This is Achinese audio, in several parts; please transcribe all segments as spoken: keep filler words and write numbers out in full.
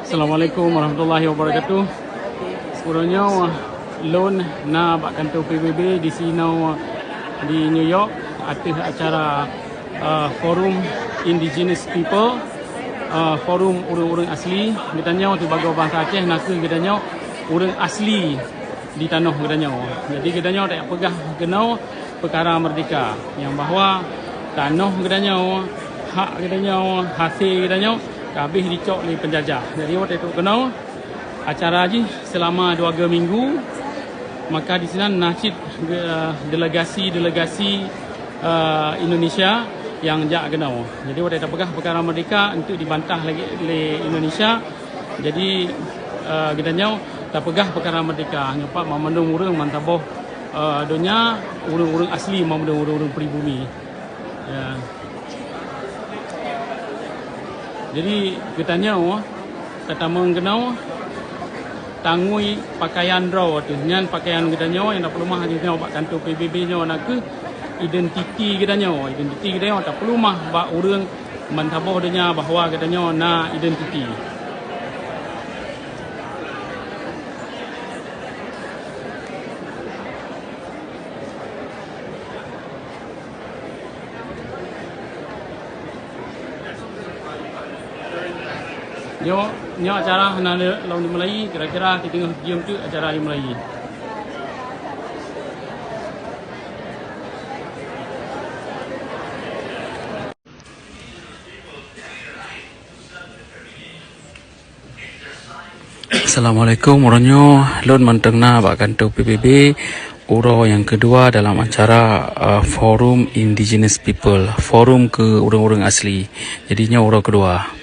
Assalamualaikum warahmatullahi wabarakatuh. Uroe nyoe lôn na bak kantô P B B di sinoe di New York ateueh acara, uh, Forum Indigenous People, uh, Forum Ureuëng-ureuëng Asli. Geutanyoe sibagoe bansa Aceh na kheueh geutanyoe ureuëng asli di tanoh geutanyoe. Jadi geutanyoe tapeugah keunoe peukara merdeka, nyang bahwa tanoh geutanyoe, hak geutanyoe, hasé geutanyoe ka habéh jicok lé peunjajah. Jadi watée trok keunoe, acara jih seulama dua ga minggu, maka disinan na cit ge-, delegasi-delegasi, eh, Indonesia nyang jak keunoe. Jadi watée tapeugah peukara merdeka untuk dibantah lagi lé Indonesia. Jadi, eh, geutanyoe tapeugah peukara merdeka nyoe pat banmandum ureuëng ban saboh, eh, donya, ureuëng-ureuëng asli banmandum ureuëng-ureuëng pribumi. Ya. Jadi geutanyoe tatamong keunoe tangui pakaian droe teuh. Nyan pakaian geutanyoe nyang tapeuleumah di nyoe bak kantô P B B nyoe na kheueh identiti geutanyoe. Identiti geutanyoe tapeuleumah bak ureuëng ban saboh donya bahwa geutanyoe na identiti. Nyoe, nyoe acara hana lom dimulai, kira-kira siteungoh jeuem teuk acara dimulai. Assalamualaikum, uroe nyoe lôn mantong na bak kantô P B B, uroe nyang keudua dalam acara, uh, Forum Indigenous People, forum keu ureuëng-ureuëng asli. Jadi nyoe uroe keudua.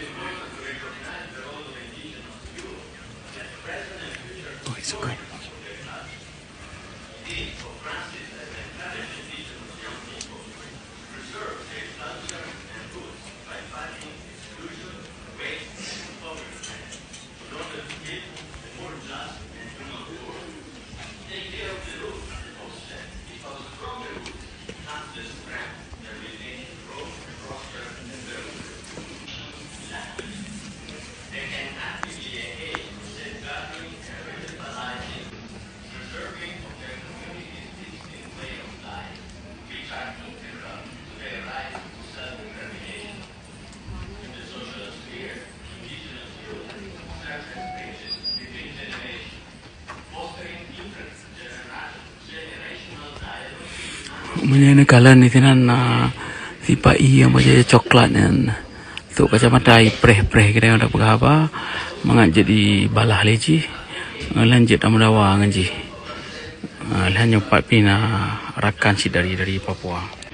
Meunyoe neukalon disinan na sipa-i nyang bajée coklat nyan, trok kacamata ipreh-preh keudroe tapeugah haba, mangat jeuet ibalah lé jih, lheueh jeuet tameudawa ngon jih. Ah, lheueh nyoe pat pih na rakan cit dari, dari Papua.